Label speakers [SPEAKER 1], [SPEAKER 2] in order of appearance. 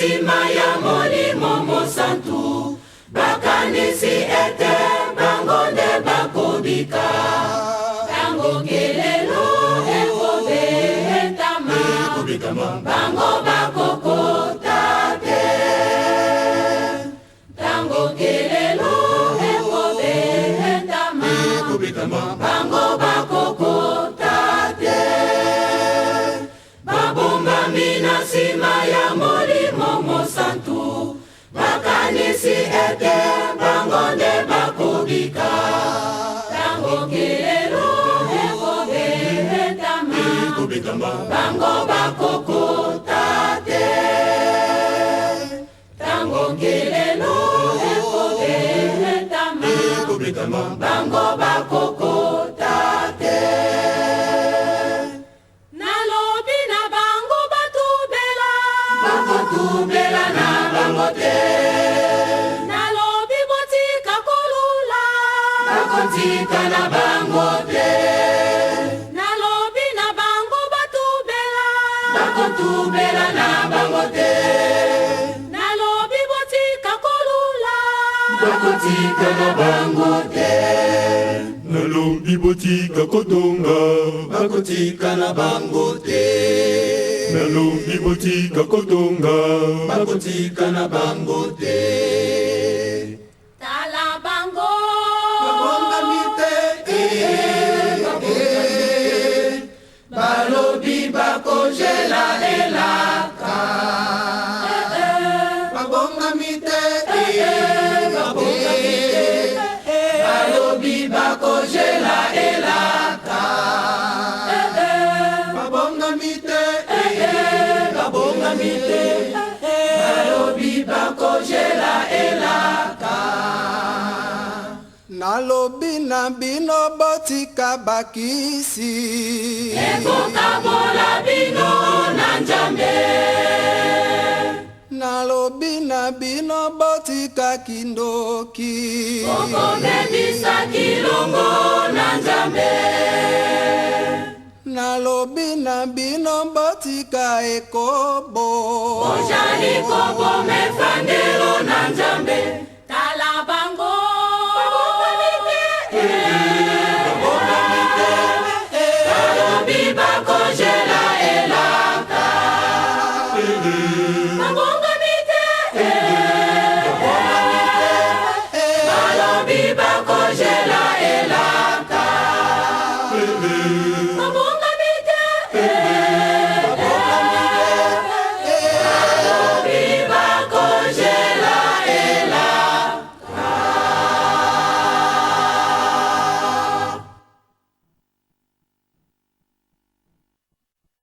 [SPEAKER 1] nsima ya Molimo Mosantu, bakanisi ete bango nde bakobika. Tango kelelo ekobetama, bango bakokota te. Tango kelelo ekobetama, bango bakokota te. Babombami na nsima ya Molimo Mosantu, bakanisi ete bango nde bakobika. Tango kelelo ekobetama, bango bakokota te. Tango kelelo ekobetama, bango bakokota te. Nalobi na bango batubela, bakotubela na bango te. Nalobi botika kolula, bakotika na bango te. Nalobi na bango batubela, bakotubela na bango te. Nalobi botika kolula, bakotika na bango te.
[SPEAKER 2] Nalobi botika kotonga,
[SPEAKER 3] bakotika na bango te.
[SPEAKER 2] Nalobi botika kotonga,
[SPEAKER 3] bakotika na bango te.
[SPEAKER 1] Tala bango
[SPEAKER 3] babongami te, balobi bakojela elaka. Babongami te, babongami te, balobi bakojela elaka. Babongami te, babongami te, balobi bakojela elaka.
[SPEAKER 4] Nalobi na bino botika bakisi,
[SPEAKER 1] ekokabola bino na Nzambe.
[SPEAKER 4] Nalobi na bino botika kindoki,
[SPEAKER 1] okobebisa kilongo na Nzambe.
[SPEAKER 4] Nalobi na bino botika ekobo,
[SPEAKER 1] ojali koboma efandelo na Nzambe. Tala bango babongami te, balobi bakojela elaka. Babongami te, balobi.